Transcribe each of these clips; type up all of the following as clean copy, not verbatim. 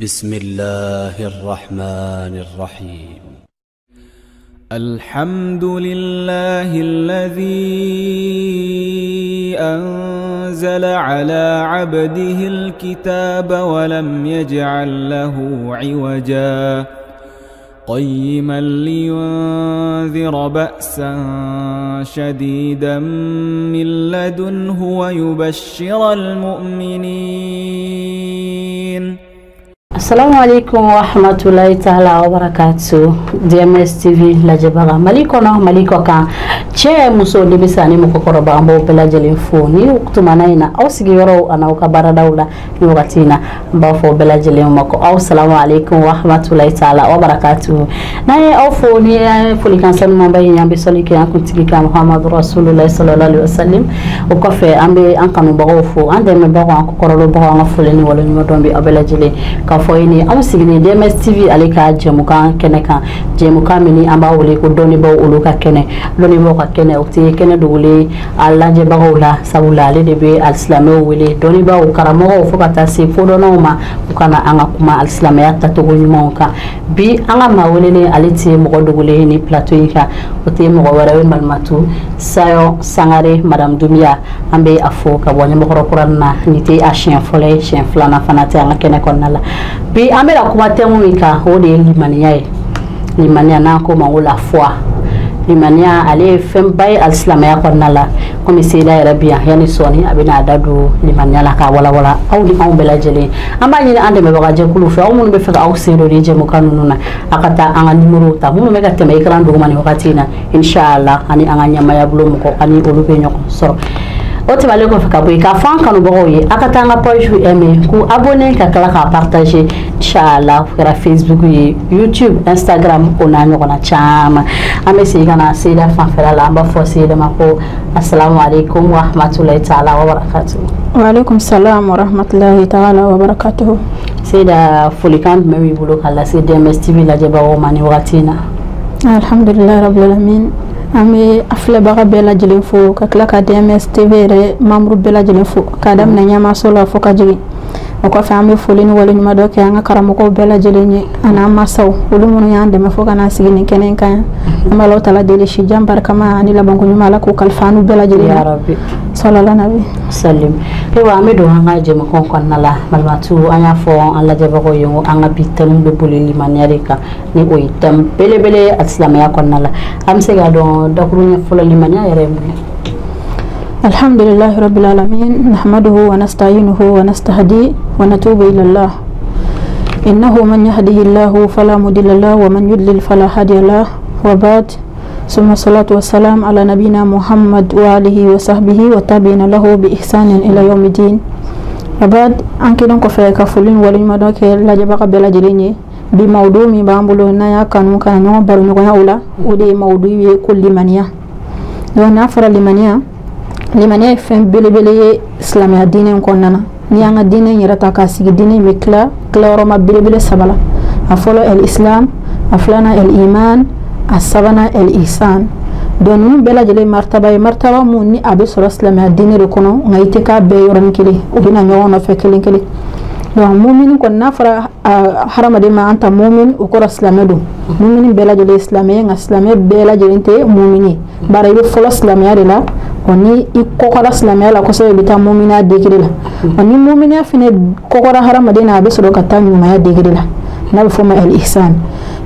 بسم الله الرحمن الرحيم. الحمد لله الذي أنزل على عبده الكتاب ولم يجعل له عوجا قيما لينذر بأسا شديدا من لدنه ويبشر المؤمنين. Assalamu alaikum wa rahmatullahi ta'ala wa barakatuh. DMS TV lajɛbaga Mali kɔnɔ, Mali kɔ kan, cɛ, muso, denmisɛn ani mɔgɔkɔrɔba, an b'aw bɛɛ lajɛlen fo ni tumana in na aw sigiyɔrɔw ani aw ka baaradaw la. Ni wagati in na, an b'a fɔ bɛɛ lajɛlen ma ko aw salamu alaikum wa rahmatullahi ta'ala wa barakatuh. N'an ye aw fo ni folikan sanumanba in, an bɛ sɔli kɛ an kuntigi kan Muhammadu Rasulullah sallallahu alaihi wasallam. O kɔfɛ, an bɛ an kanubagaw fo, an dɛmɛbagaw, an kɔkɔrɔlobagaw. An ka foli ni waleɲuman dɔn bɛ aw bɛɛ lajɛlen k'a fɔ ye ni anw sigilen DMS TV ale ka jɛmukan kɛnɛ kan, jɛmukan min an b'a wele ko dɔnnibaaw olu ka kɛnɛ. Dɔnnibaaw ka kɛnɛ, o tɛ kɛnɛ dogolen a lajɛbagaw la, sabula ale de bɛ alisilamɛw wele, dɔnnibaaw, karamɔgɔw, fo ka taa se kodɔnnaw ma, u kana an ka kuma alisilamɛya tacogo ɲumanw kan. Bi an ka maa welelen, ale tɛ mɔgɔ dogolen ni plateau in kan, o tɛ mɔgɔ wɛrɛ ye, Malimatu Sayɔ Sangare, Madame Doumbia. An bɛ a fo ka bɔ Ɲamakɔrɔ kura na. Nin tɛ a siɲɛ fɔlɔ ye, siɲɛ filanan fana tɛ an ka kɛnɛ kɔnɔna la. Bi an bɛna kuma thème min kan, o de ye limaniya ye. Limaniya, n'an ko ma ko la foi. Limaniya, ale ye fɛnba ye alisilamɛya kɔnɔna la. Komi Seyida yɛrɛ bi yan, yanni sɔɔni a bɛna a da don limaniya la k'a walawala aw ni anw bɛɛ lajɛlen. An b'a ɲini an dɛmɛbaga jɛkulu fɛ, aw minnu bɛ fɛ ka aw sen don ni jɛmukan ninnu na, a ka taa an ka nimoro ta minnu bɛ ka tɛmɛ écran duguma nin wagati in na. Inshallah, ani an ka ɲɛmaya bulon mɔgɔ ani olu bɛ ɲɔgɔn sɔrɔ. O tɛmɛnen kɔfɛ ka bɔ yen, k'a fɔ an kanubagaw ye, a ka taa an ka page aimer, k'u abonner, ka tila k'a partager, inshallah. O kɛra Facebook ye, YouTube, Instagram, o n'a ɲɔgɔnna caman. An bɛ segin ka na Seyida fanfɛla la. An b'a fɔ Seyida ma ko assalamu alaikum wa rahmatullahi ta'ala wa barakatuh. Wa alaikum salam wa rahmatullahi ta'ala wa barakatuh. Seyida, folikan jumɛn b'i bolo ka lase DMS TV lajɛbagaw ma ni wagati in na? Alhamdulillah rabbil alamin. An bɛ a filɛbaga bɛɛ lajɛlen fo, ka tila ka DMS TV yɛrɛ membre bɛɛ lajɛlen fo, k'a daminɛ ɲɛmaaso la fo ka jigin. O kɔfɛ, an bɛ foli ni waleɲuman dɔ kɛ an ka karamɔgɔw bɛɛ lajɛlen ye, ani an masaw, olu minnu y'an dɛmɛ fo ka na sigi nin kɛnɛ in kan yan. An bɛ Alahu taala deli, si jan barikama ani labanko ɲuman, Ala k'o kalifa an n'u bɛɛ lajɛlen ya na. Rabbi. Salala nabi. Salim. Ayiwa, an bɛ don an ka jɛmukan kɔnɔna la. Malimatu, an y'a fɔ an lajɛbagaw ye ko an ka bi thème bɛ boli limaniya de kan, ni o ye thème belebele ye silamɛya kɔnɔna la. An bɛ se k'a dɔn dakuruɲɛ fɔlɔ, limaniya yɛrɛ ye mun ye? Alhamdulillahi rabbil alamin, nahmaduhu wa nasta'inuhu wa nastahdi wa natubu ila Allah. Innahu man yahdihillahu fala mudilla lahu wa man yudlil fala hadiya lahu. Wa ba'd. ثم الصلاة والسلام على نبينا محمد وآله وصحبه وتابعين له بإحسان إلى يوم الدين. وبعد, an kelen kɔfɛ ka foli ni waleɲuman dɔn kɛ lajɛbaga bɛɛ lajɛlen ye, bi mawudu min b'an bolo n'an y'a kanu ka na ɲɔgɔn baro ɲɔgɔnya o la, o de ye mawudu ye ko limaniya. Donc n'a fɔra limaniya, limaniya ye fɛn belebele ye silamɛya diinɛ in kɔnɔna na. N'i y'an ka diinɛ in yɛrɛ ta k'a sigi, diinɛ in bɛ tila tilayɔrɔma belebele saba la. A fɔlɔ el islam, a filanan el iman, a sabanan el ihsan. Donc ninnu bɛɛ lajɛlen martaba ye, martaba mun ni a bɛ sɔrɔ silamɛya diinɛ de kɔnɔ, nka i tɛ k'a bɛɛ yɔrɔnin kelen, u bɛ na ɲɔgɔn nɔfɛ kelen kelen. Donc mumini kɔni, n'a fɔra hadamaden ma an ta mumin, o kɔrɔ silamɛ don. Mumini bɛɛ lajɛlen ye silamɛ ye, nka silamɛ bɛɛ lajɛlen tɛ mumini ye, bari i bɛ fɔlɔ silamɛya de la. Ɔ ni i kɔkɔra silamɛya la kosɛbɛ, i bɛ taa muminiya degré la. Ɔ ni muminiya fɛnɛ kɔkɔra hadamaden na, a bɛ sɔrɔ ka taa ɲumanya degré la, n'a bɛ fɔ o ma el ihsan.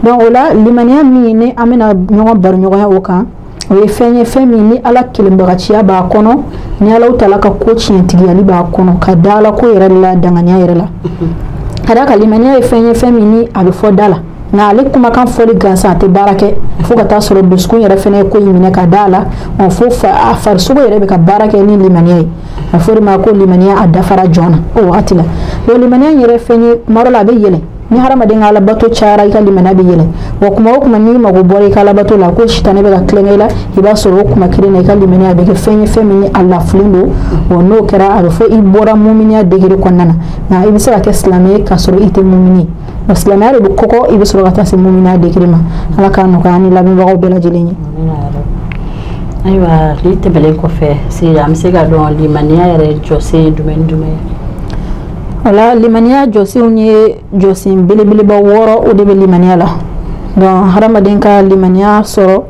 Donc o la, limaniya min ni an bɛna ɲɔgɔn baro ɲɔgɔnya o kan, o ye fɛn ye, fɛn min ni Ala kelenbagaciya b'a kɔnɔ, ni Ala taala ka ko tiɲɛtigiyali b'a kɔnɔ, ka da Ala ko yɛrɛ la, danganiya yɛrɛ la. Ka d'a kan limaniya ye fɛn ye, fɛn min ni a bɛ fɔ da la, nka ale kumakan fɔli gansan a tɛ baara kɛ fo ka taa sɔrɔ dusukun yɛrɛ fɛnɛ ye ko in minɛ ka da la. Ɔ fo a farisogo yɛrɛ bɛ ka baara kɛ ni limaniya ye. A fɔ o de ma ko limaniya a dafara jɔn na o wagati la. Donc limaniya yɛrɛ fɛn ye, kuma dɔ la a bɛ yɛlɛ. Ni hadamaden ka alabato cayara, i ka limaniya bɛ yɛlɛ. Wa kuma o kuma n'i mago bɔra i ka alabato la, ko sitanɛ bɛ ka tulonkɛ i la, i b'a sɔrɔ o kuma kelen na i ka limaniya bɛ kɛ fɛn ye, fɛn min ni a lafilen don. Wa n'o kɛra, a bɛ fɔ i bɔra muminiya degré kɔnɔna na, nka i bɛ se ka kɛ silamɛ ye k'a sɔrɔ i tɛ mumini ye. Wa silamɛya de bɛ kɔkɔ, i bɛ sɔrɔ ka taa se muminiya degré ma. Ala k'a nɔgɔya an ni lamɛnbagaw bɛɛ lajɛlen ye. Ayiwa, ni tɛmɛlen kɔfɛ, se an bɛ se ka dɔn limaniya yɛrɛ jɔsen ye jumɛn ni jumɛn ye? Wala limaniya jɔsenw ye jɔsen belebeleba 6 o de bɛ limaniya la. Donc hadamaden ka limaniya sɔrɔ,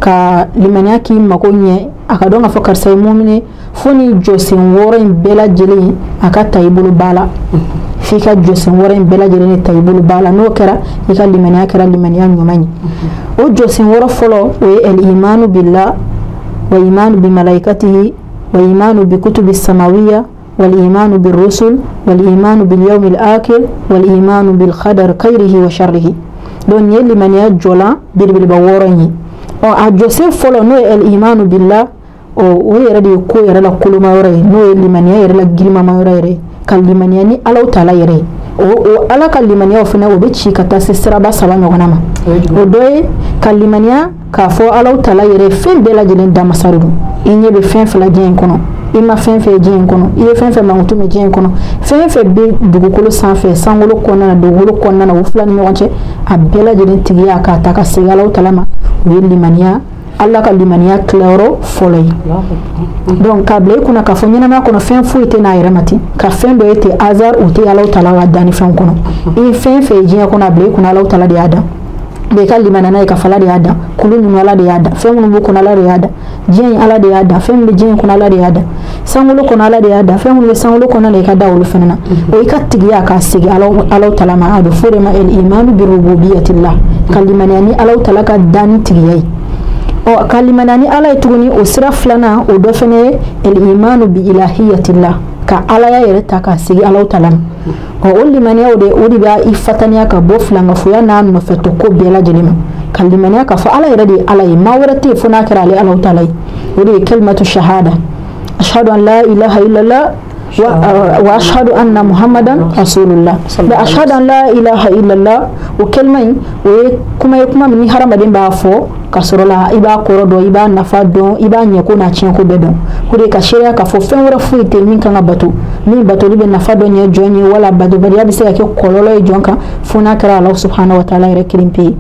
ka limaniya k'i mako ɲɛ, a ka dɔn k'a fɔ karisa ye mumini, fo ni jɔsen 6 in bɛɛ lajɛlen a ka ta i bolo ba la. F'i ka jɔsen 6 in bɛɛ lajɛlen de ta i bolo ba la. N'o kɛra, i ka limaniya kɛra limaniya ɲuman ye. O jɔsen 6 fɔlɔ, o ye al-imanu billah wa imanu bi malaikatihi wa imanu bi kutubi samawiya wal imanu bir rusul wal imanu bil yawmil akhir wal imanu bil qadar khairihi wa sharrihi. Donc nin ye limaniya jɔlan belebeleba 6 in ye. Ɔ a jɔsen fɔlɔ n'o ye al-imanu billah, o yɛrɛ de ye ko yɛrɛ la koloma yɔrɔ ye, n'o ye limaniya yɛrɛ la girimama yɔrɔ yɛrɛ ye, ka limaniya ni Alahu taala yɛrɛ ye. O Ala ka limaniya fana, o bɛ ci ka taa se siraba 3 ɲɔgɔnna ma. O dɔ ye ka limaniya k'a fɔ Alahu taala yɛrɛ fɛn bɛɛ lajɛlen damasa de don. I ɲɛ bɛ fɛn fila diɲɛ in kɔnɔ, i ma fɛn fɛn diɲɛ in kɔnɔ, i ye fɛn fɛn mankutu mɛn diɲɛ in kɔnɔ, fɛn fɛn bɛ dugukolo sanfɛ, sankolo kɔnɔna na, dugukolo kɔnɔna na, o fila ni ɲɔgɔn cɛ, a bɛɛ lajɛlen tigiya k'a ta ka segin Alahu taala ma, o ye limaniya, Ala ka limaniya tilayɔrɔ fɔlɔ ye. Donc k'a bila i kunna k'a fɔ ɲɛnamaya kɔnɔ fɛn foyi tɛ n'a yɛrɛ ma ten, ka fɛn dɔ ye ten hasard, o tɛ Alahu taala ka dannifɛnw kɔnɔ. I ye fɛn fɛn ye diɲɛ kɔnɔ, a bila i kunna Alahu taala de y'a dan. Bɛɛ ka limaniya n'a ye k'a fɔ Ala de y'a dan, kulu ninnu Ala de y'a dan, fɛn minnu b'u kɔnɔ Ala de y'a dan, diɲɛ in Ala de y'a dan, fɛn min bɛ diɲɛ in kɔnɔ Ala de y'a dan, sankolo kɔnɔ Ala de y'a dan, fɛn minnu bɛ sankolo kɔnɔ la i ka da olu fana na. O i ka tigiya k'a segin Alahu taala ma, a bɛ fɔ o de ma al-imanu bi rububiyatillah, ka limaniya ni Alahu taala ka danni tigiya ye. Ɔ ka limaniya ni Ala ye tuguni, o sira filanan, o dɔ fana ye al-imanu bi ilahiyatillah, ka Alaya yɛrɛ ta k'a segin Alahu taala ma. Ɔ o limaniya o de b'a i fataniya ka bɔ filankafoya n'a nɔfɛtɔ ko bɛɛ lajɛlen ma, ka limaniya k'a fɔ Ala yɛrɛ de ye Ala ye, maa wɛrɛ tɛ yen fo n'a kɛra ale Alahu taala ye. O de ye kalimatu shahada, ashhadu an la ilaha illallah wa ashhadu anna muhammadan rasulullah. Ba ashhadu an la ilaha illallah, o kalima in o ye kuma ye, kuma min ni hadamaden b'a fɔ ka sɔrɔ la i b'a kɔrɔ dɔn, i b'a nafa dɔn, i b'a ɲɛko n'a tiɲɛko bɛɛ dɔn. O de ye ka seereya k'a fɔ fɛn wɛrɛ foyi tɛ min kan ka bato, min batoli bɛ nafa dɔ ɲɛ jɔn ye, wala batobaliya bɛ se ka kɛ kɔlɔlɔ ye jɔn kan, fo n'a kɛra Alahu subhanahu wa taala yɛrɛ kelen pe ye.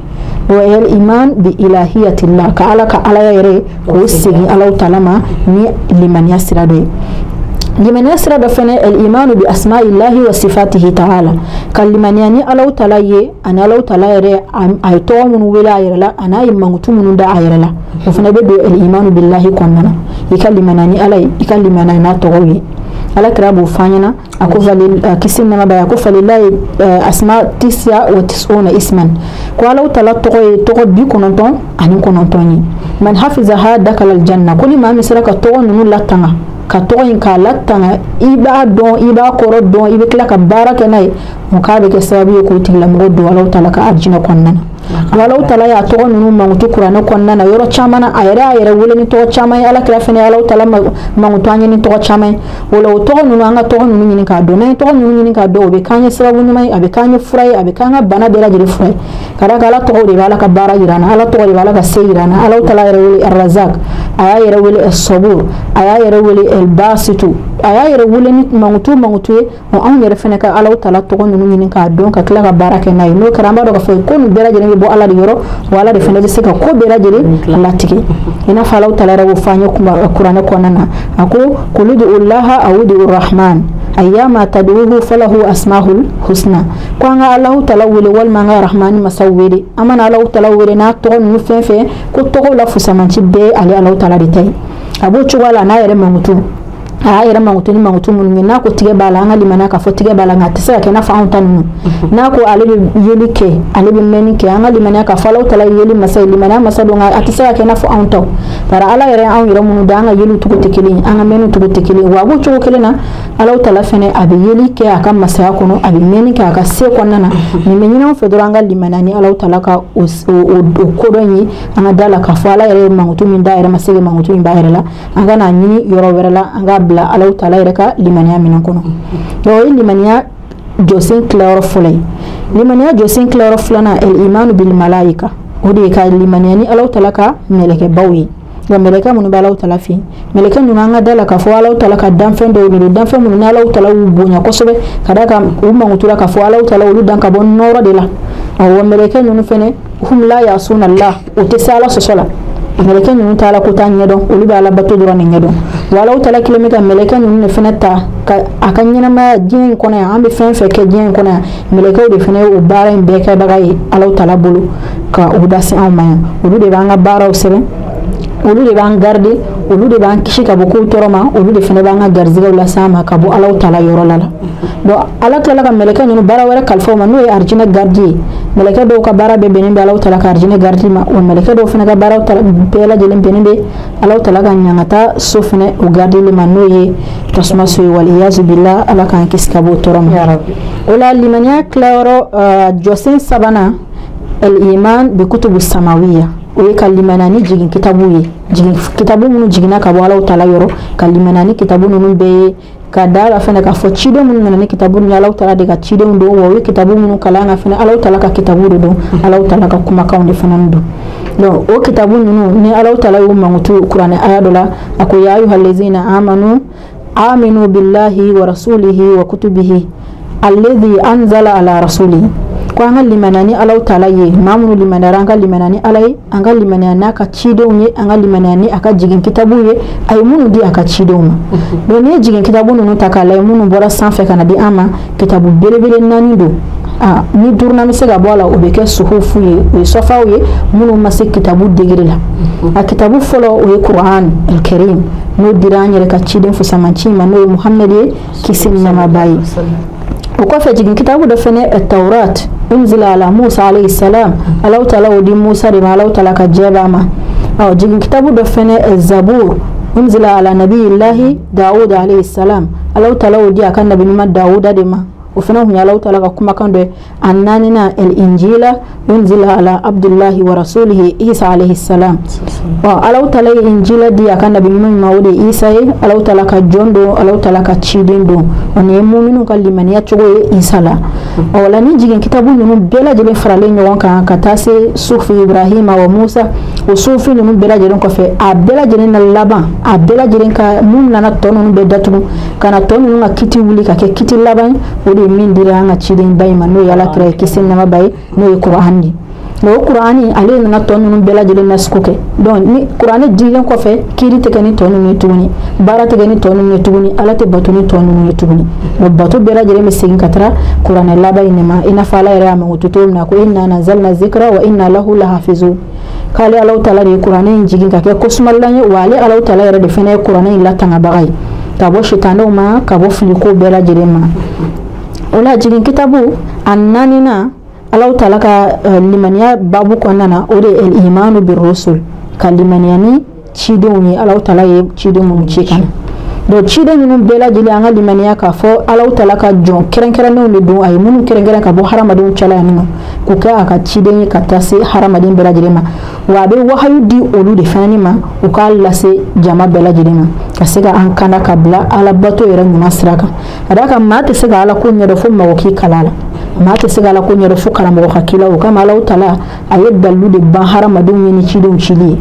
O ye iman bi ilahiyatillah, ka Ala ka Alaya yɛrɛ k'o segin Alahu taala ma ni limaniya sira dɔ ye. Limaniya sira dɔ fana, al-imanu bi asma'illahi wa sifatihi ta'ala, ka limaniya ni Alahu taala ye, ani Alahu taala yɛrɛ a ye tɔgɔ minnu wele a yɛrɛ la, ani a ye mankutu minnu da a yɛrɛ la, o fana bɛ don al-imanu billahi kɔnɔna na. I ka limaniya ni Ala ye, i ka limaniya n'a tɔgɔw ye. Ala kira b'o fɔ an ɲɛna, a ko kisi nɛma b'a ye, a ko falilahi asma tis'a wa tis'una isman, ko Alahu taala tɔgɔ ye tɔgɔ 99 ye. Man hafizaha dakhala aljanna, ko ni maa min sera ka tɔgɔ ninnu latanga, ka tɔgɔ in k'a latanga, i b'a dɔn, i b'a kɔrɔ dɔn, i bɛ tila ka baara kɛ n'a ye, o k'a bɛ kɛ sababu ye k'o tigilamɔgɔ don Alahu taala ka arijinɛ kɔnɔna na. Alahu taala y'a tɔgɔ ninnu mankutu kuranɛ kɔnɔna na yɔrɔ caman na, a yɛrɛ y'a yɛrɛ wele ni tɔgɔ caman ye, Ala kira fana ye Alahu taala mankutu an ye ni tɔgɔ caman ye. O la o tɔgɔ ninnu, an ka tɔgɔ ninnu ɲini k'a dɔn. N'an ye tɔgɔ ninnu ɲini k'a dɔn, o bɛ k'an ye sababu ɲuman ye, a bɛ k'an ye fura ye, a bɛ k'an ka bana bɛɛ lajɛlen fura ye. Ka d'a kan Ala tɔgɔw de bɛ Ala ka baara yira an na, Ala tɔgɔ de bɛ Ala ka se yira an na. Alahu taala yɛrɛ wele Ar-Razak, a y'a yɛrɛ wele As-Sabur, a y'a yɛrɛ wele El-Basitu, a y'a yɛrɛ wele ni mankutu ye. Anw yɛrɛ fana ka Alahu taala tɔgɔ ninnu ɲini k'a dɔn, ka tila ka baara kɛ n'a ye. N'o kɛra, an b'a dɔn k'a fɔ ko nin bɛɛ lajɛlen bɛ bɔ Ala de yɔrɔ, wa Ala de fana bɛ se ka ko bɛɛ lajɛlen latigɛ. I n'a fɔ Alahu taala yɛrɛ b'o fɔ an ye kuranɛ kɔnɔna na, a ko qul ud'ullaha aw ud'u rahman ayyama tad'uhu falahu asmahul husna, ko an ka Alahu taala wele walima an ka rahmani masa wele. An mana Alahu taala wele n'a tɔgɔ ninnu fɛn fɛn, ko tɔgɔw la fusamanci bɛɛ ale Alahu taala de ta ye. A b'o cogoya la n'a yɛrɛ mankutu, a y'a yɛrɛ mankutu ni mankutu minnu ye, n'a ko tigɛ b'a la, an ka limaniya k'a fɔ tigɛ b'a la, nka a tɛ se ka kɛ i n'a fɔ anw ta ninnu. N'a ko ale bɛ yeli kɛ, ale bɛ mɛnni kɛ, an ka limaniya k'a fɔ Alahu taala ye yeli masa ye, limaniya masa don, nka a tɛ se ka kɛ i n'a fɔ anw taw. Bari Ala yɛrɛ anw yɛrɛ minnu da, an ka yeliw cogo tɛ kelen ye, an ka mɛnniw cogo tɛ kelen ye. Wa a b'o cogo kelen na, Alahu taala fana a bɛ yeli kɛ a ka masaya kɔnɔ, a bɛ mɛnni kɛ a ka se kɔnɔna na. Nin bɛ ɲini anw fɛ dɔrɔn, an ka limaniya ni Alahu taala ka o kodɔn ye, an ka da la k'a fɔ Ala yɛrɛ ye mankutu min da a yɛrɛ ma se ka mankutu min b'a yɛrɛ la, an ka n'a ɲini yɔrɔ wɛrɛ la, an k'a bila Alahu taala yɛrɛ ka limaniya minɛn kɔnɔ. Donc o ye limaniya jɔsen tilayɔrɔ fɔlɔ ye. Limaniya jɔsen tilayɔrɔ filanan, al-imanu bil malaika, o de ye ka limaniya ni Alahu taala ka mɛlɛkɛbaw ye. Nka mɛlɛkɛ minnu bɛ Alahu taala fɛ yen, mɛlɛkɛ ninnu an ka da la k'a fɔ Alahu taala ka danfɛn dɔw de don, danfɛn minnu ni Alahu taala y'u bonya kosɛbɛ, ka d'a kan u mankutura k'a fɔ Alahu taala olu dan ka bɔ nɔɔrɔ de la. Awɔ, mɛlɛkɛ ninnu fana hum la yasuna Allah, o tɛ se Ala sɔsɔ la. Mɛlɛkɛ ninnu t'a la ko t'a ɲɛdɔn, olu bɛ Ala bato dɔrɔn de ɲɛdɔn. Wa Alahu Taala kelen bɛ ka mɛlɛkɛ ninnu de fana ta ka a ka ɲɛnamaya diɲɛ in kɔnɔ yan, an bɛ fɛn fɛn kɛ diɲɛ in kɔnɔ yan, mɛlɛkɛw de fana ye o baara in bɛɛ kɛbaga ye Alahu Taala bolo ka o lase anw ma yan. Olu de b'an ka baaraw sɛbɛn, olu de b'an garder, olu de b'an kisi ka bɔ kow tɔɔrɔ ma, olu de fana b'an ka garizigɛw lase an ma ka bɔ Alahu Taala yɔrɔ la. Donc Ala tilala ka mɛlɛkɛ ninnu baara wɛrɛ kalifa u ma, n'o ye arijinɛ garidi ye. Mɛlɛkɛ dɔw ka baara bɛɛ bɛnnen bɛ Alahu Taala ka arijinɛ garidi ma, wa mɛlɛkɛ dɔw fana ka baaraw bɛɛ lajɛlen bɛnnen bɛ Alahu Taala ka ɲangata so fana o gardili ma, n'o ye tasuma so ye, waliyazu billah, Ala k'an kisi ka bɔ o tɔɔrɔ ma. O la limaniya tilayɔrɔ jɔsen sabanan, al-iman bi kutubu samawiya, o ye ka limaniya ni jigin kitabu ye, jigin kitabu minnu jiginna ka bɔ Alahu Taala yɔrɔ, ka limaniya ni kitabu ninnu bɛɛ ye, ka da la fana k'a fɔ ciden minnu nana ni kitabu ninnu ye Alahu Taala de ka cidenw don, wa u ye kitabu minnu kalan ka fana Alahu Taala ka kitabu de don, Alahu Taala ka kumakanw de fana don. Donc o kitabu ninnu ni Alahu Taala y'u mankutu kuranɛ aya dɔ la, a ko ya ayyuhallazina amanu aminu billahi wa rasulihi wa kutubihi alladhi anzala ala rasulihi, ko an ka limaniya ni Alahu Taala ye, maa minnu limaniyara an ka limaniya ni Ala ye, an ka limaniya n'a ka cidenw ye, an ka limaniya ni a ka jigin kitabu ye, a ye minnu di a ka cidenw ma. Donc n'i ye jigin kitabu ninnu ta k'a lajɛ, minnu bɔra sanfɛ ka na di an ma, kitabu belebele 4 don. Ni duurunan bɛ se ka bɔ a la, o bɛ kɛ suhufu ye, o ye sɔfaw ye minnu ma se kitabu degere la. A kitabu fɔlɔ o ye Kuran al-Karim, n'o dira an yɛrɛ ka ciden fusamanci ma, n'o ye Muhamadu ye, kisi ni nɛɛma b'a ye. O kɔfɛ jigin kitabu dɔ fɛnɛ Tawrat, unzila ala Musa alayhi salam, Alahu Taala o di Musa de ma, Alahu Taala ka jɛ b'a ma. Jigin kitabu dɔ fɛnɛ Zabur, unzila ala nabiyillahi Dawud alayhi salam, Alahu Taala o di a ka nabi ɲuman Dawuda de ma, o fana kun ye Alahu Taala ka kumakan dɔ ye. A naaninan al-Injila, unzila ala Abdullahi wa rasulihi Isa alayhi salam. Alahu Taala ye Injila di a ka nabi ɲuman ma, o de ye Isa ye, Alahu Taala ka jɔn don, Alahu Taala ka ciden don. O nin ye muminw ka limaniya cogo ye Isa la. O la ni jigin kitabu ninnu bɛɛ lajɛlen faralen ɲɔgɔn kan ka taa se Sufi Ibrahima wa Musa, o sufi ninnu bɛɛ lajɛlen kɔfɛ, a bɛɛ lajɛlen na laban, a bɛɛ lajɛlen ka mun nana tɔ ninnu bɛɛ datugu ka na tɔ ninnu ka kiti wuli ka kɛ kiti laban ye, o de ye min dira an ka ciden ba in ma, n'o ye Ala kira ye, kisi ni nɛɛma b'a ye, n'o ye Kuran ye. Mais o Kurani ale nana tɔ ninnu bɛɛ lajɛlen nasugu kɛ. Donc ni Kurani dilen kɔfɛ, kiiri tɛ kɛ ni tɔ ninnu ye tuguni, baara tɛ kɛ ni tɔ ninnu ye tuguni, Ala tɛ bato ni tɔ ninnu ye tuguni. Donc bato bɛɛ lajɛlen bɛ segin ka taga Kuranɛ laban in de ma, i n'a fɔ Ala yɛrɛ y'a mankutu cogo min na, ko inna nazalna zikra wa inna lahu lahafizun, k'ale Alahu Taala de ye Kuranɛ in jigin ka kɛ kosumalilan ye, wa ale Alahu Taala yɛrɛ de fana ye Kuranɛ in latangabaga ye ka bɔ sitanɛw ma, ka bɔ filiko bɛɛ lajɛlen ma. O la jigin kitabu a naaninan, Alahu Taala ka limaniya babu kɔnɔna na, o de ye al-imanu bir-rusul, ka limaniya ni cidenw ye, Alahu Taala ye ciden minnu ci ka na. Donc ciden ninnu bɛɛ lajɛlen an ka limaniya k'a fɔ Alahu Taala ka jɔn kɛrɛnkɛrɛnnenw de don, a ye minnu kɛrɛnkɛrɛn ka bɔ hadamadenw cɛla yan nɔ k'u kɛ a ka ciden ye ka taa se hadamaden bɛɛ lajɛlen ma, wa a bɛ wahayu di olu de fana ma, u k'a lase jama bɛɛ lajɛlen ma, ka se ka an kanda ka bila Ala bato yɛrɛ ɲuman sira kan. Ka d'a kan maa tɛ se ka Ala ko ɲɛdɔn fo mɔgɔ k'i kala la, maa tɛ se ka Ala ko ɲɛdɔn fo karamɔgɔ ka k'i la. O kama Alahu Taala a ye dalilu de ban hadamadenw ye ni cidenw cili ye.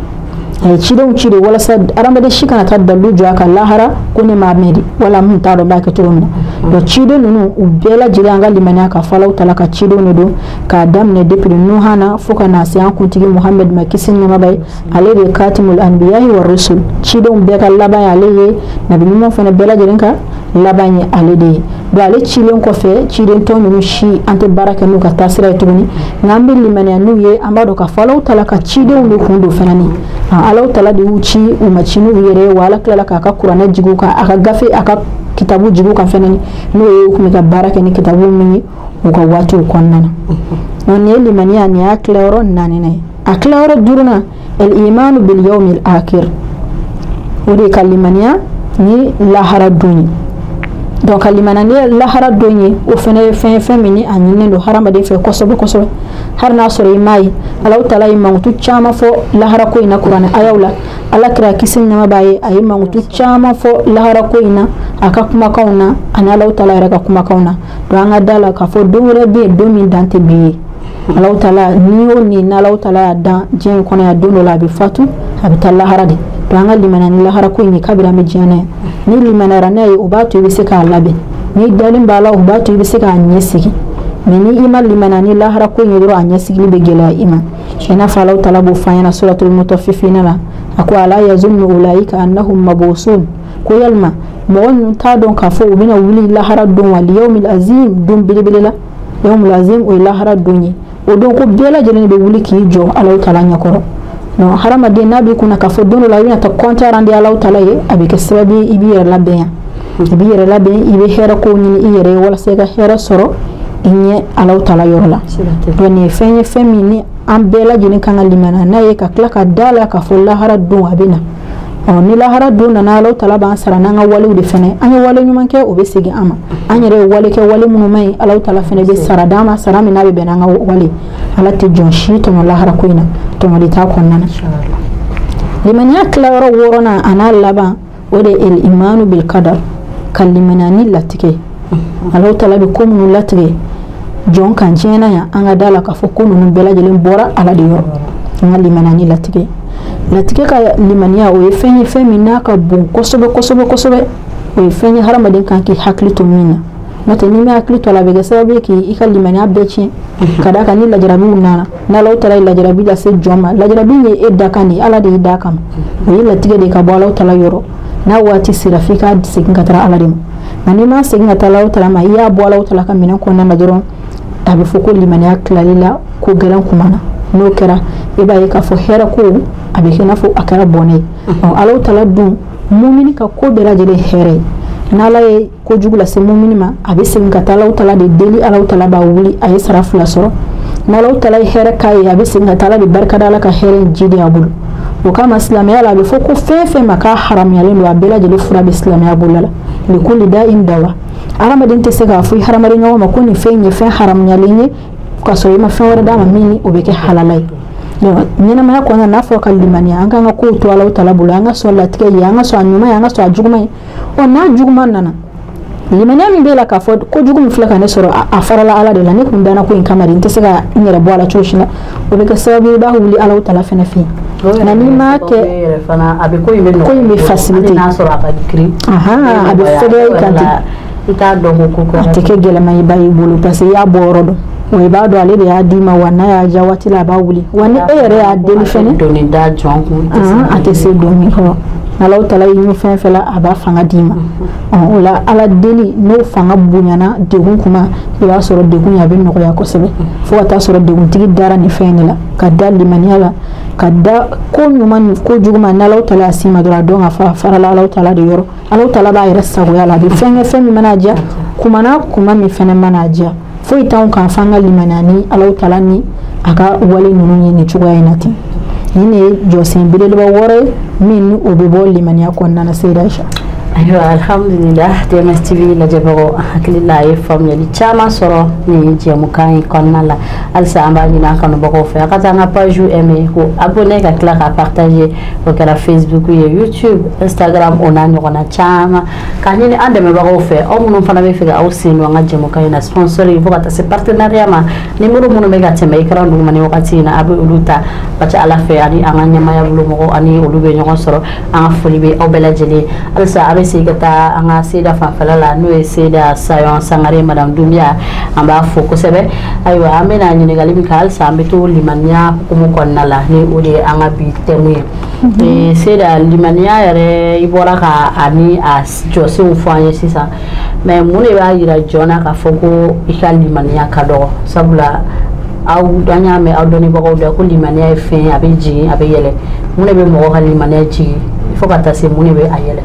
A ye cidenw ci de walasa hadamaden si kana taa dalilu jɔ a ka lahara ko ne m'a mɛn de, wala mun t'a dɔn n b'a kɛ cogo min na. Donc ciden ninnu u bɛɛ lajɛlen an ka limaniya k'a fɔ Alahu Taala ka cidenw de don, k'a daminɛ depuis Nuhan na fo ka na se an kuntigi Muhamadu ma, kisi ni nɛɛma b'a ye, ale de ye katimul anbiyahi wa rusul, cidenw bɛɛ ka laban ye ale ye, nabi ɲuman fana bɛɛ lajɛlen ka laban ye ale de ye. Donc ale cilen kɔfɛ, ciden tɔ ninnu si an tɛ baara kɛ n'u ka taasira ye tuguni, nka an bɛ limaniya n'u ye, an b'a dɔn k'a fɔ Alahu Taala ka cidenw de kun don fana ni Alahu Taala de y'u ci, u ma ci n'u yɛrɛ ye, wa Ala tilala k'a ka kuranɛ jigin u kan, a ka gafe, a ka kitabu jigin u kan fana ni n'o ye u tun bɛ ka baara kɛ ni kitabu min ye u ka waatiw kɔnɔna na. Donc nin ye limaniya, nin y'a tilayɔrɔ naaninan ye. A tilayɔrɔ duurunan, al-imanu bil yawmil akhir, o de ye ka limaniya ni lahara don ye. Donc ka limaniya ni lahara don ye, o fana ye fɛn ye, fɛn min ni a ɲininen don hadamaden fɛ kosɛbɛ kosɛbɛ, hali n'a sɔrɔ i m'a ye. Alahu Taala ye mankutu caman fɔ lahara ko in na kuranɛ ayaw la, Ala kira kisi ni nɛɛma b'a ye, a ye mankutu caman fɔ lahara ko in na a ka kumakanw na ani Alahu Taala yɛrɛ ka kumakanw na. Donc an ka da la k'a fɔ don wɛrɛ bɛ yen, don min dan tɛ bi ye. Alahu Taala ni o ni n'Alahu Taala y'a dan diɲɛ in kɔnɔ yan, don dɔ la a bɛ fatu, a bɛ taa lahara de. Donc an ka limaniya ni lahara ko in ye kabini an bɛ diɲɛ na yan. Ni limaniyara n'a ye, o b'a to i bɛ se k'a labɛn, ni dalen b'a la, o b'a to i bɛ se k'a ɲɛsigi. Mais ni i ma limaniya ni lahara ko in ye dɔrɔn, a ɲɛsigili bɛ gɛlɛya i ma. I n'a fɔ Alahu Taala b'o fɔ an ɲɛna suratul mutaffifina la, a ko ala yazunnu ulaika annahum mabusun Ko yalima mɔgɔ ninnu t'a dɔn k'a fɔ u bɛna wuli lahara don wa liyawmil azim don belebele la yawmul azim o ye lahara don ye o don ko bɛɛ lajɛlen bɛ wuli k'i jɔ Alahu taala ɲɛkɔrɔ. Donc hadamaden n'a b'i kunna k'a fɔ don dɔ la i bɛna taa compte rendu Alahu taala ye, a bɛ kɛ sababu ye i b'i yɛrɛ labɛn yan, i b'i yɛrɛ labɛn, i bɛ hɛrɛ kow ɲini i yɛrɛ ye walasa i ka hɛrɛ sɔrɔ i ɲɛ Alahu taala yɔrɔ la. Donc nin ye fɛn ye fɛn min ni an bɛɛ lajɛlen kan ka limaniya n'a ye ka tila ka da la k'a fɔ lahara don a bɛ na. Ni lahara don nana Alahu taala b'an sara n'an ka walew de fɛnɛ, an ye wale ɲuman kɛ o bɛ segin an ma, an yɛrɛ ye wale kɛ wale minnu man ɲi Alahu taala fɛnɛ bɛ sara d'an ma sara min n'a bɛ bɛn n'an ka wale. Ala tɛ jɔn si tɔɲɔ lahara ko in na, tɔɲɔli t'a kɔnɔna na. Limaniya tilayɔrɔ wɔɔrɔnan a n'a laban o de ye el imanu bil qadar, ka limaniya ni latigɛ. Alahu taala bɛ ko minnu latigɛ jɔn kan diɲɛ na yan, an ka da la k'a fɔ ko ninnu bɛɛ lajɛlen bɔra Ala de yɔrɔ, an ka limaniya ni latigɛ. Latigɛ ka limaniya o ye fɛn ye fɛn min n'a ka bon kosɛbɛ kosɛbɛ kosɛbɛ, o ye fɛn ye hadamaden kan k'i hakili to min na, n'o tɛ n'i ma hakili to a la a bɛ kɛ sababu ye k'i ka limaniya bɛɛ tiɲɛ. Ka d'a kan ni lajarabiw nana, n'Alahu taala ye lajarabi lase jɔn ma, lajarabi ye e dakan de ye, Ala de y'i da kama, o ye latigɛ de ye ka bɔ Alahu taala yɔrɔ. N'a waati sera f'i ka segin ka taga Ala de ma, nka n'i ma segin ka taa Alahu taala ma, i y'a bɔ Alahu taala ka minɛn kɔnɔna na dɔrɔn, a bɛ fɔ ko limaniya tilali la ko gɛlɛn kuma na. N'o kɛra i b'a ye k'a fɔ hɛrɛ ko a bɛ kɛ i n'a fɔ a kɛra bɔnɛ ye. Alahu taala dun mumini ka ko bɛɛ lajɛlen hɛrɛ ye, n'Ala ye kojugu lase mumini ma a bɛ segin ka taa Alahu taala de deli, Alahu taala b'a wuli a ye sara fila sɔrɔ. N'Alahu taala ye hɛrɛ k'a ye a bɛ segin ka taa Ala de barikada, Ala ka hɛrɛ in jidi a bolo. O kama silamɛya la a bɛ fɔ ko fɛn fɛn ma k'a haramuyalen don a bɛɛ lajɛlen fura bɛ silamɛya bolo la. Likulli da'in dawa, hadamaden tɛ se k'a fɔ i hadamaden ɲɔgɔn ma ko nin fɛn in ye fɛn haramuyalen ye k'a sɔrɔ i ma fɛn wɛrɛ d'a ma min ni o bɛ kɛ halala ye. Ɲɛnamaya kɔnɔna n'a fɔra ka limaniya, an k'an ka kow to Alahu taala bolo, an ka sɔn latigɛ ye, an ka sɔn a ɲuman ye, an ka sɔn a juguman ye. N'a juguman nana, limaniya min b'e la k'a fɔ kojugu min filɛ ka ne sɔrɔ a farala Ala de la, ne kun danna ko in kama de, n tɛ se ka n yɛrɛ bɔ a la cogo si la, o bɛ kɛ sababu ye i b'a wuli Alahu taala fɛnɛ fɛ yen. Nka n'i m'a kɛ a bɛ ko in bɛ ko in bɛ facilité, n'a sɔrɔ a ka girin, a bɛ fɛgɛya i kan ten, i t'a dɔn ko ko a tɛ kɛ gɛlɛman ye ba y'i bolo, parce que i y'a bɔ yɔrɔ dɔn. Wa i b'a dɔn ale de y'a d'i ma, wa n'a y'a diya waati la a b'a wuli, wa ni e yɛrɛ y'a deli fɛnɛ doni da jɔn kun a tɛ se doni kɔrɔ. Alahu taala y'i ɲɛ fɛn fɛn la a b'a fanga d'i ma. O la Ala deli n'o fanga bonyana degun kuma, i b'a sɔrɔ degun a bɛ nɔgɔya kosɛbɛ, fo ka taa sɔrɔ deguntigi dara nin fɛn in de la, ka da limaniya la, ka da ko ɲuman ni ko juguman n'Alahu taala y'a s'i ma dɔrɔn a dɔn k'a fɔ a farala Alahu taala de yɔrɔ. Alahu taala b'a yɛrɛ sagoya la, a bɛ fɛn kɛ fɛn min mana diya, kuma n'a kuma min fɛnɛ mana diya, foyi t'anw kan f'an ka limaniya ni Alahu taala ni a ka wale ninnu ye nin cogoya in na ten. Nin de ye jɔsen belebeleba wɔɔrɔ ye min ni o bɛ bɔ limaniya kɔnɔna na. Seyida Aisha. Ayiwa, alhamdulillah, DMS TV lajɛbagaw, hakili la a ye faamuyali caman sɔrɔ nin jɛmukan in kɔnɔna la. Halisa an b'a ɲini an kanubagaw fɛ a ka taa an ka page aimer, ko abonner, ka tila ka partager, o kɛra Facebook ye, YouTube, Instagram, o n'a ɲɔgɔnna caman. K'a ɲini an dɛmɛbagaw fɛ, aw minnu fana bɛ fɛ ka aw sen don an ka jɛmukan in na, sponsor fo ka taa se partenariat ma, numéro minnu bɛ ka tɛmɛ écran duguma ni wagati in na, a bɛ olu ta ka ca Ala fɛ, ani an ka ɲɛmaya bolo mɔgɔw ani olu bɛ ɲɔgɔn sɔrɔ. An ka foli bɛ aw bɛɛ lajɛlen. Halisa a bɛ segin ka taa an ka Seyida fanfɛla la, n'o ye Seyida Sayɔn Sangare, madame Dunbiya, an b'a fo kosɛbɛ. Ayiwa, an bɛna ɲininkali min kɛ, halisa an bɛ to limaniya hukumu kɔnɔna la, ni o de ye an ka bi thème ye. Seyida, limaniya yɛrɛ i bɔra ka a ni a jɔsenw fɔ an ye sisan, mais mun de b'a yira jɔn na k'a fɔ ko i ka limaniya ka dɔgɔ? Sabula aw an y'a mɛn aw dɔnnibagaw da ko limaniya ye fɛn ye, a bɛ jigin a bɛ yɛlɛ. Mun de bɛ mɔgɔ ka limaniya jigin fo ka taa se mun de bɛ a yɛlɛ?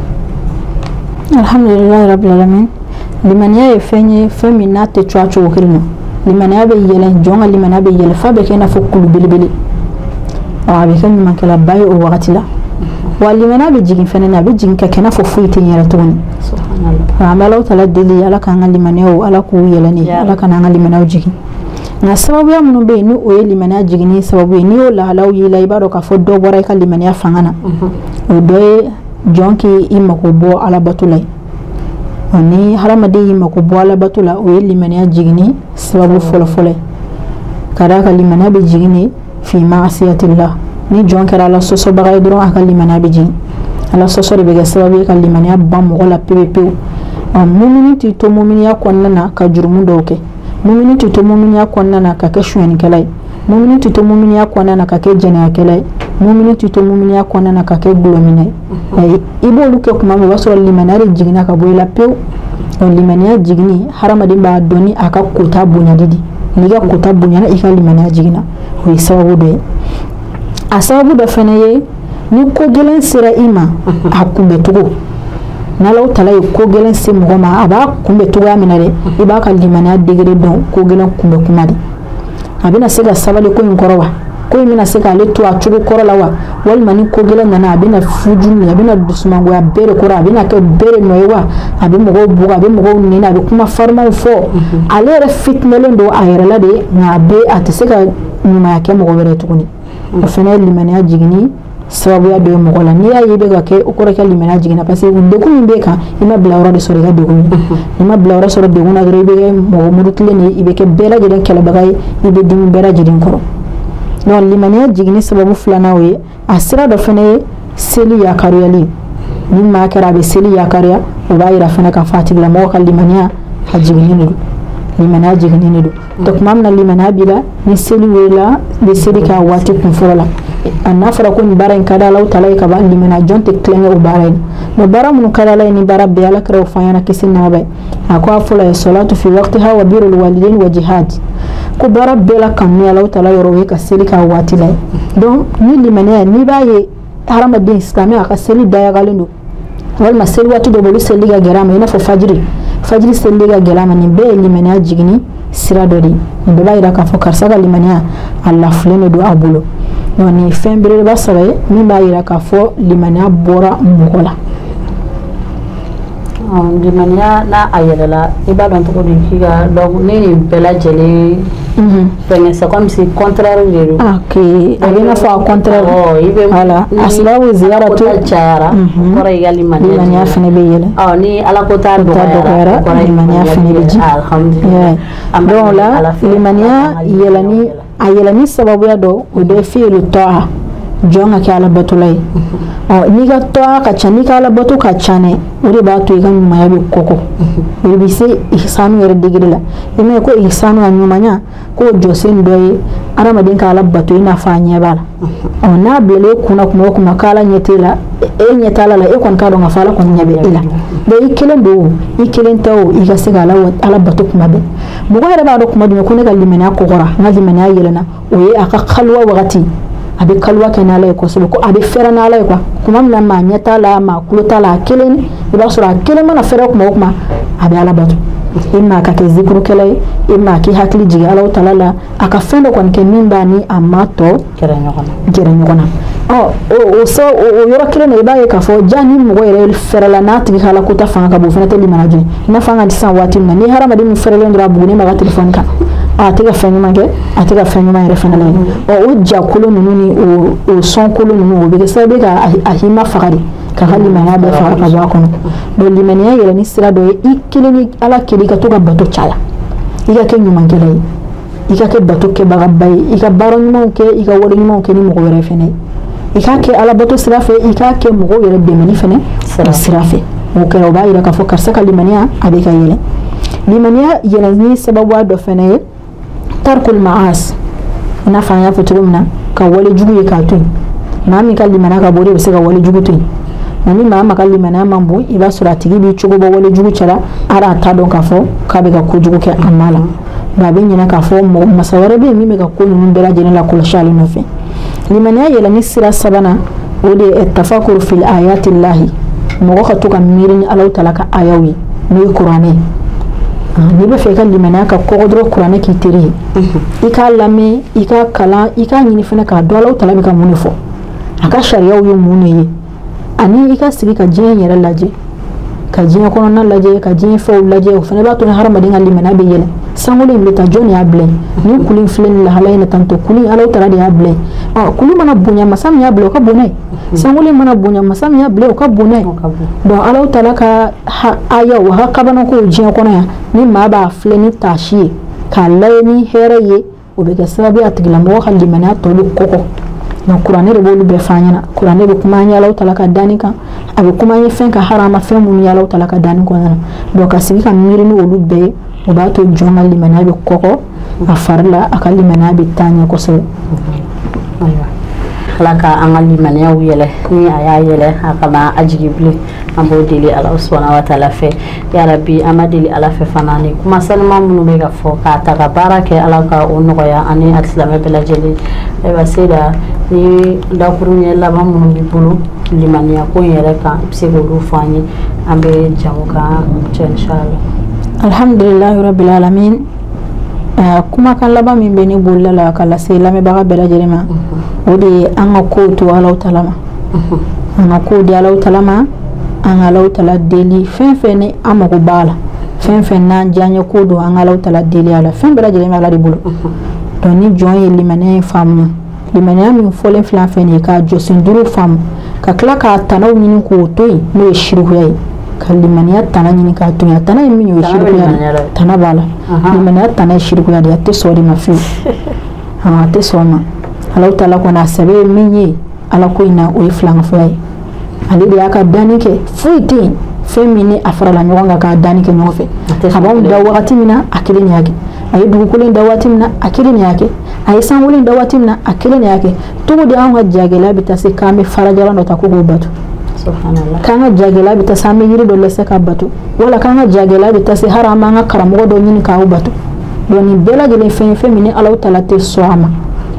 Alhamdulilayi rabbil alamin. Limaniya ye fɛn ye fɛn min n'a tɛ cogoya cogo kelen na. Limaniya bɛ yɛlɛ, jɔn ka limaniya bɛ yɛlɛ f'a bɛ kɛ i n'a fɔ kulu belebele, a bɛ kɛ ɲumankɛlaba ye o wagati la. Wa limaniya bɛ jigin fɛnɛ na, a bɛ jigin ka kɛ i n'a fɔ foyi tɛ yen yɛrɛ tuguni. An bɛ Alahu taala deli Ala k'an ka limaniyaw Ala k'u yɛlɛ ne, Ala kana an ka limaniyaw jigin. Nka sababuya minnu bɛ yen ni o ye limaniya jiginni sababu ye, n'i y'o lahalaw y'i la, i b'a dɔn k'a fɔ dɔ bɔra i ka limaniya fanga na. O dɔ ye jɔn k'i mako bɔ Alabato la ye. Ni hadamaden y'i mako bɔ Alabato la, o ye limaniya jiginni sababu fɔlɔfɔlɔ ye. Ka d'a kan limaniya bɛ jigin de fi maasiyatillah. Ni jɔn kɛra Ala sɔsɔbaga ye dɔrɔn, a ka limaniya bɛ jigin. Ala sɔsɔ de bɛ kɛ sababu ye ka limaniya ban mɔgɔ la pewu pewu. Mumini t'i to muminiya kɔnɔna na ka jurumu dɔw kɛ, mumini t'i to muminiya kɔnɔna na ka kɛ sonyɛnikɛla ye, mumini t'i to muminiya kɔnɔna na ka kɛ jɛnɛyakɛla ye. Mumini tɛ to muminiya kɔnɔna na ka kɛ gulɔminɛ ye. I b'olu kɛ kuma min, o b'a sɔrɔ limaniya de jiginna ka bɔ i la pewu. Donc limaniya jiginni, hadamaden b'a dɔn ni a ka kota bonyali de. N'i ka kota bonyana, i ka limaniya jiginna. O ye sababu dɔ ye. A sababu dɔ fana ye, ni ko gɛlɛn sera i ma, a kunbɛcogo. N'Alahu tala ye ko gɛlɛn se mɔgɔ ma, a b'a kunbɛ cogoya min na dɛ, i b'a ka limaniya degré dɔn ko gɛlɛn kunbɛ kuma de. A bɛna se ka sabali ko in kɔrɔ wa? Ko in bɛna se k'ale to a cogo kɔrɔ la wa? Walima ni ko gɛlɛn nana, a bɛna fuju, a bɛna dusumangoya bɛɛ de kɔrɔ, a bɛna kɛ bɛɛ de nɔ ye wa? A bɛ mɔgɔw bugɔ, a bɛ mɔgɔw nɛni, a bɛ kuma farimanw fɔ. Ale yɛrɛ fitinɛlen don a yɛrɛ la de, nka a bɛ a tɛ se ka ɲumanya kɛ mɔgɔ wɛrɛ tuguni. O fana ye limaniya jiginni sababuya dɔ ye mɔgɔ la. N'i y'a ye i bɛ ka kɛ, o kɔrɔ i ka limaniya jiginna, parce que degun min b'e kan, i ma bila yɔrɔ de sɔrɔ i ka degun ye. N'i ma bila yɔrɔ sɔrɔ degun na dɔrɔn, i bɛ kɛ mɔgɔ murutilen de ye, i bɛ kɛ bɛɛ lajɛlen kɛlɛbaga ye, i bɛ dimi bɛɛ lajɛlen kɔrɔ. Donc limaniya jiginni sababu filanan o ye. A sira dɔ fana ye seli yakaruyali. Ni maa kɛra a bɛ seli yakaruya, o b'a yira fana k'a fɔ a tigilamɔgɔ ka limaniya a jiginnen de don. Limaniya jiginnen de don. Donc tuma min na limaniya b'i la, ni seli welela, i bɛ seli kɛ a waati kun fɔlɔ la. A n'a fɔra ko nin baara in ka di Alahu tala ye ka ban, limaniya jɔn tɛ tulonkɛ o baara in na. Donc baara minnu ka di Ala ye ni baara bɛɛ, Ala kɛra o fɔ an ɲɛna kisi ni nɛɛma b'a ye. A ko a fɔlɔ ye salatu fi waqtiha wa birrul walidain wa jihad. Ko baara bɛɛ la kanu Alahu tala yɔrɔ, o ye ka seli k'a waati la ye. Donc ni limaniya, n'i b'a ye hadamaden silamɛ a ka seli dayagalen don, walima seli waati dɔ bɛ olu seli ka gɛlɛn a ma, i n'a fɔ fajiri seli ka gɛlɛn a ma, nin bɛɛ ye limaniya jiginni sira dɔ de ye. Nin bɛɛ b'a yira k'a fɔ karisa ka limaniya a lafilen de don a bolo. Donc nin ye fɛn belebeleba saba ye min b'a yira k'a fɔ limaniya bɔra mɔgɔ la. Limaniya n'a a yɛlɛla, i b'a dɔn cogo di k'i ka, donc ni nin bɛɛ lajɛlen fɛngɛ, c'est comme si contraire de don. Ok, a bɛ i n'a fɔ a contraire. I bɛ voilà, asbabu ziyaratu cayara, o kɔrɔ i ka limaniya fana bɛ yɛlɛ. Ni Ala ko ta dɔgɔyara, limaniya fana bɛ jigin. Alhamdulilayi. Donc la limaniya yɛlɛni, a yɛlɛni sababuya dɔ, o dɔ ye fi'lu ta'a, jɔn ka kɛ Ala batola ye. N'i ka tɔa ka ca, n'i ka Ala bato ka ca dɛ, o de b'a to i ka ɲumanya bɛ kɔkɔ. O de bɛ se ihsanu yɛrɛ degré la. I m'a ye ko ihsanu, a ɲumanya, k'o jɔsen dɔ ye hadamaden ka Ala bato i n'a fɔ a ɲɛ b'a la. N'a bilala e kunna kuma o kuma k'Ala ɲɛ t'e la, e ɲɛ t'Ala la, e kɔni k'a dɔn k'a fɔ Ala kɔni ɲɛ bɛ e la. Donc i kelen don o, i kelen tɛ o, i ka se ka Ala bato kuma bɛɛ. Mɔgɔ yɛrɛ b'a dɔn kuma jumɛn ko ne ka limaniya kɔgɔra, n ka limaniya yɛlɛnna, o ye a ka kaluwa wagati. A bɛ kaluwa kɛ n'Ala ye kosɛbɛ, ko a bɛ fɛrɛ n'Ala ye quoi. Kuma min na maa ɲɛ t'a la, maa kulo t'a la, a kelen, i b'a sɔrɔ a kelen mana fɛrɛ kuma o kuma, a bɛ Ala bato. I maa ka kɛ zikurukɛla ye, i maa k'i hakili jigin Alahu tala la, a ka fɛn dɔ kɔni kɛ min b'a ni a ma tɔ gɛrɛ ɲɔgɔn na. O yɔrɔ kelen na, i b'a ye k'a fɔ ja ni mɔgɔ yɛrɛ fɛrɛla n'a tigi ka Ala kota fanga ka bon, o fana tɛ limaniya jɔ ye. I n'a fɔ an ka sisan waati min na, ni hadamaden min fɛrɛlen dɔrɔn a bugunen b'a ka telefɔni kan, a tɛ ka fɛn ɲuman kɛ, a tɛ ka fɛn ɲuman yɛrɛ fana lajɛ. O jakolo ninnu ni o sɔnkolo ninnu, o bɛ kɛ sababu ye ka a hima faga de, k'a ka limaniya bɛɛ faga ka bɔ a kɔnɔ. Donc limaniya yɛlɛnni sira dɔ ye i kelen ni Ala kelen, i ka to ka bato caya, i ka kɛ ɲumankɛla ye, i ka kɛ bato kɛbagaba ye, i ka baara ɲumanw kɛ, i ka wale ɲumanw kɛ ni mɔgɔ wɛrɛ fɛnɛ ye. I k'a kɛ Ala bato sira fɛ, i k'a kɛ mɔgɔw yɛrɛ dɛmɛni fɛnɛ sira fɛ. O kɛra, o b'a yira k'a fɔ karisa ka limaniya a bɛ ka yɛlɛ. Limaniya yɛlɛnni sababuya dɔ fɛnɛ ye tarkul ma'as, i n'a fɔ an y'a fɔ cogo min na, ka wale jugu ye k'a to yen. Maa min ka limaniya ka bon, o de bɛ se ka wale jugu to yen. Nka ni maa ma ka limaniya man bon, i b'a sɔrɔ a tigi b'i cogo bɔ wale jugu cɛla, hali a t'a dɔn k'a fɔ k'a bɛ ka kojugu kɛ a ma la. Nka a bɛ ɲinɛ k'a fɔ mɔgɔ masa wɛrɛ bɛ yen min bɛ ka ko ninnu bɛɛ lajɛlen lakɔlɔsi ale nɔfɛ. Limaniya yɛlɛnni sira sabanan, o de ye tafakuru fil ayatillahi, mɔgɔ ka to ka miiri ni Alahu tala ka ayaw ye, n'o ye kuranɛ ye. N'i bɛ fɛ i ka limaniya ka kɔgɔ dɔrɔn, kuranɛ k'i teri ye. I k'a lamɛn, i k'a kalan, i k'a ɲini fana k'a dɔn Alahu tala bɛ ka mun de fɔ, a ka sariyaw ye mun de ye, ani i ka sigi ka diɲɛ yɛrɛ lajɛ, ka diɲɛ kɔnɔna lajɛ, ka diɲɛ fɛnw lajɛ. O fana b'a to ni hadamaden ka limaniya bɛ yɛlɛ. Sankolo in bɛ taa, jɔn de y'a bila yen? Ni kulu in filɛ nin lahala in na tantɔ, kulu in Alahu tala de y'a bila yen. Kulu mana bonya, masa min y'a bila o ka bon n'a ye. Sankolo in mana bonya, masa min y'a bila o ka bon n'a ye. Donc Alahu tala ka ayaw, a ka kabanakow diɲɛ kɔnɔ yan, ni maa b'a filɛ ni taasi ye, k'a lajɛ ni hɛrɛ ye, o bɛ kɛ sababu ye a tigilamɔgɔ ka limaniya tɔ bɛ kɔgɔ. Donc kuranɛ de b'olu bɛɛ f'an ɲɛna. Kuranɛ bɛ kuma an ye Alahu tala ka danni kan, a bɛ kuma an ye fɛn ka harama fɛn minnu ye Alahu tala ka danni kɔnɔna na. Donc ka sigi ka miiri ni olu bɛɛ ye, o b'a to jɔn ka limaniya bɛ kɔgɔ a fari la, a ka limaniya bɛ taa ɲɛ kosɛbɛ. Ayiwa, Ala ka an ka limaniyaw yɛlɛ, ni a y'a yɛlɛ a kana a jigin bilen. An b'o deli Ala subahana wa taala fɛ. Ya rabi, an b'a deli Ala fɛ fana, ni kuma sanuman minnu bɛ ka fɔ k'a ta ka baara kɛ, Ala ka o nɔgɔya ani alisilamɛ bɛɛ lajɛlen. Ayiwa Seyida, ni dakuru ɲɛ laban minnu b'i bolo limaniya ko in yɛrɛ kan, i bɛ se k'olu fɔ an ye, an bɛ jamu kan cɛ inshallah. Alhamdulilahi rabbil alamin. Kumakan laban min bɛ ne bolo la ka lase lamɛnbaga bɛɛ lajɛlen ma, o de ye an ka kow to Alahu taala ma, an ka kow di Alahu taala ma, an ka Alahu taala deli fɛn fɛn ni an mago b'a la, fɛn fɛn n'an diyaɲɛ ko don, an ka Alahu taala deli a la. Fɛn bɛɛ lajɛlen bɛ Ala de bolo. Donc ni jɔn ye limaniya in faamuya, limaniya min fɔlen filɛ an fɛ nin ye, k'a jɔsen duuru faamu, ka tila k'a tanaw ɲini k'o to yen, n'o ye sirikuya ye, ka limaniya tana ɲini k'a to yen. A tana ye min ye, o ye sirikuya de ye. Tana b'a la. Limaniya tana ye sirikuya de ye, a tɛ sɔn o de ma fiyewu, a tɛ sɔn o ma. Alahu taala kɔni, a sɛbɛ ye min ye Ala ko in na, o ye filankafoya ye. Ale de y'a ka danni kɛ, foyi tɛ yen fɛn min ni a farala ɲɔgɔn kan k'a danni kɛ ɲɔgɔn fɛ. A b'anw da wagati min na, a kelen de y'a kɛ. A ye dugukolo in da waati min na, a kelen de y'a kɛ. A ye sankolo in da waati min na, a kelen de y'a kɛ. Cogo di anw ka jagɛlɛya bɛ taa se k'an bɛ farajalan dɔ ta ko k'o bato, k'an ka jagɛlɛya bɛ taa se an bɛ yiri dɔ lase ka bato, wala k'an ka jagɛlɛya bɛ taa se hali an b'an ka karamɔgɔ dɔ ɲini k'aw bato? Donc nin bɛɛ lajɛlen fɛn ye fɛn min ni Alahu taala tɛ sɔn a ma.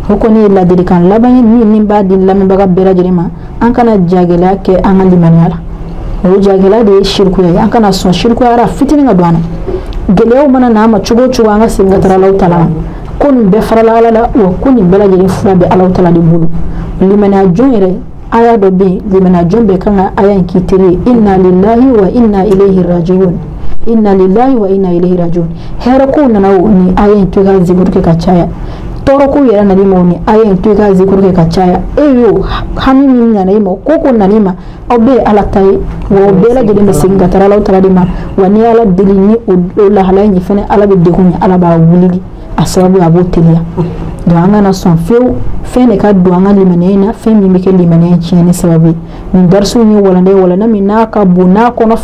O kɔni ye ladilikan laban ye min ni b'a di lamɛnbaga bɛɛ lajɛlen ma: an kana jagɛlɛya kɛ an ka limaniya la. O jagɛlɛya de ye sirikuya ye. An kana sɔn sirikuyara fitinin ka don an na. Gɛlɛyaw mana n'a ma cogo o cogo, an ka segin ka taa Alahu taala ma. Ko nin bɛɛ farala Ala la, wa ko nin bɛɛ lajɛlen fura bɛ Alahu taala de bolo. Limaniya jɔn yɛrɛ, aya dɔ bɛ yen, limaniya jɔn bɛɛ kan ka aya in k'i teri ye: inna lillahi wa inna ilayhi rajiun, inna lillahi wa inna ilayhi rajiun. Hɛrɛ kow nana o, ni aya in to i ka zikuru kɛ ka caya. Tɔɔrɔ kow yɛrɛ nana i ma o, ni aya in to i ka zikuru kɛ ka caya. E y'o hami min nana i ma, ko nana i ma, aw bɛɛ ye Ala ta ye, wa o bɛɛ lajɛlen bɛ segin ka taa Alahu taala de ma. Wa n'i ye Ala deli ni o lahalaya in ye fɛnɛ, Ala bɛ degun ye, Ala b'a wuli a sababu, a b'o teliya. Donc an kana sɔn fiyewu fɛn de ka don an ka limaniya in na, fɛn min bɛ kɛ limaniya in tiɲɛni sababu ye. Nin darisiw ye walanda ye, walanda min n'a ka bon, n'a kɔnɔ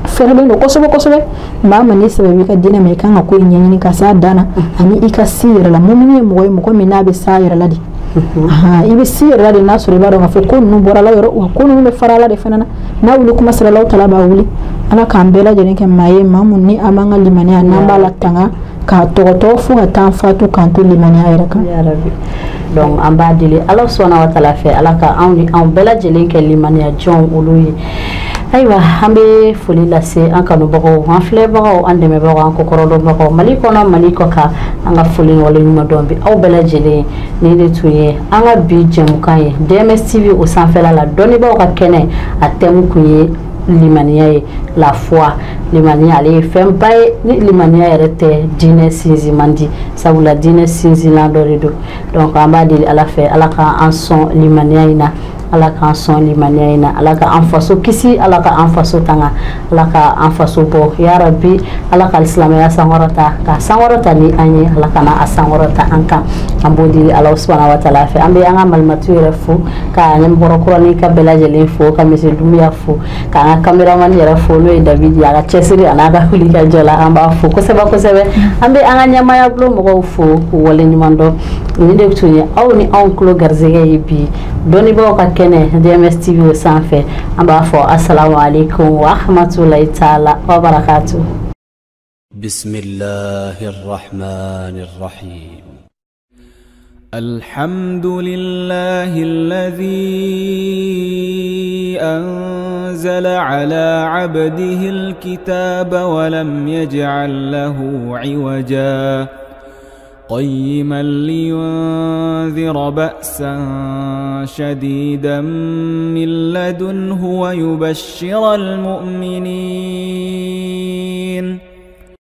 fɛrɛlen don kosɛbɛ kosɛbɛ. Maa ma ni sɛbɛ b'i ka diinɛ ma, i kan ka ko in ɲɛɲini ka s'a dan na, ani i ka si yɛrɛ la. Mumini ye mɔgɔ ye, mɔgɔ min n'a bɛ s'a yɛrɛ la de. I bɛ si yɛrɛ la de n'a sɔrɔ i b'a dɔn k'a fɔ ko ninnu bɔra Ala yɔrɔ, wa ko ninnu bɛ fara Ala de fana na. N'a wuli kuma sera, Alahu taala b'a wuli. Ala k'an bɛɛ lajɛlen kɛ maa ye, maa mun ni an b'an ka limaniya, n'an b'a la tanga k'a tɔgɔtɔ fo ka taa fatu, k'an to limaniya yɛrɛ kan. Donc an b'a deli Ala subahana wa taala fɛ, Ala ka anw ni anw bɛɛ lajɛlen kɛ limaniya jɔnw olu ye. Ayiwa, an bɛ foli lase an kanubagaw, an filɛbagaw, an dɛmɛbagaw, an kɔkɔrɔdɔnbagaw, Mali kɔnɔ, Mali kɔ kan. An ka foli ni waleɲuman dɔn bi aw bɛɛ lajɛlen. Nin de tun ye an ka bi jɛmukan ye DMS TV o sanfɛla la, dɔnnibaaw ka kɛnɛ. A thème kun ye limaniya ye, la foi. Limaniya, ale ye fɛnba ye. Ni limaniya yɛrɛ tɛ, diinɛ sinsin man di, sabula diinɛ sinsinlan dɔ de don. Donc an b'a deli Ala fɛ, Ala ka an sɔn limaniya in na, Ala k'an sɔn limaniya in na, Ala ka an faso kisi, Ala ka an faso tanga, Ala ka an faso bɔ, ya rabi. Ala ka silamɛya sankɔrɔta, ka sankɔrɔta ni an ye, Ala kana a sankɔrɔta an kan. An b'o deli Ala subahana wa taala fɛ. An bɛ an ka malimatu yɛrɛ fo, ka ɲɛmɔgɔ kuranin ka bɛɛ lajɛlen fo, ka misi Dunbiya fo, k'an ka caméraman yɛrɛ fo, n'o ye Davidi, a ka cɛsiri a n'a ka wuli ka jɔ la, an b'a fo kosɛbɛ kosɛbɛ. An bɛ an ka ɲɛmaaya bulon mɔgɔw fo k'u waleɲuman dɔn. Nin de tun ye aw ni anw tulo garisɛgɛ ye bi dɔnnibaaw ka kɛnɛ DMS TV o sanfɛ. An b'a fɔ asalamu aleykum wa rahmatulahi taala wa barakatu. بسم الله الرحمن الرحيم. الحمد لله الذي أنزل على عبده الكتاب ولم يجعل له عوجا، قيما لينذر بأسا شديدا من لدنه ويبشر المؤمنين.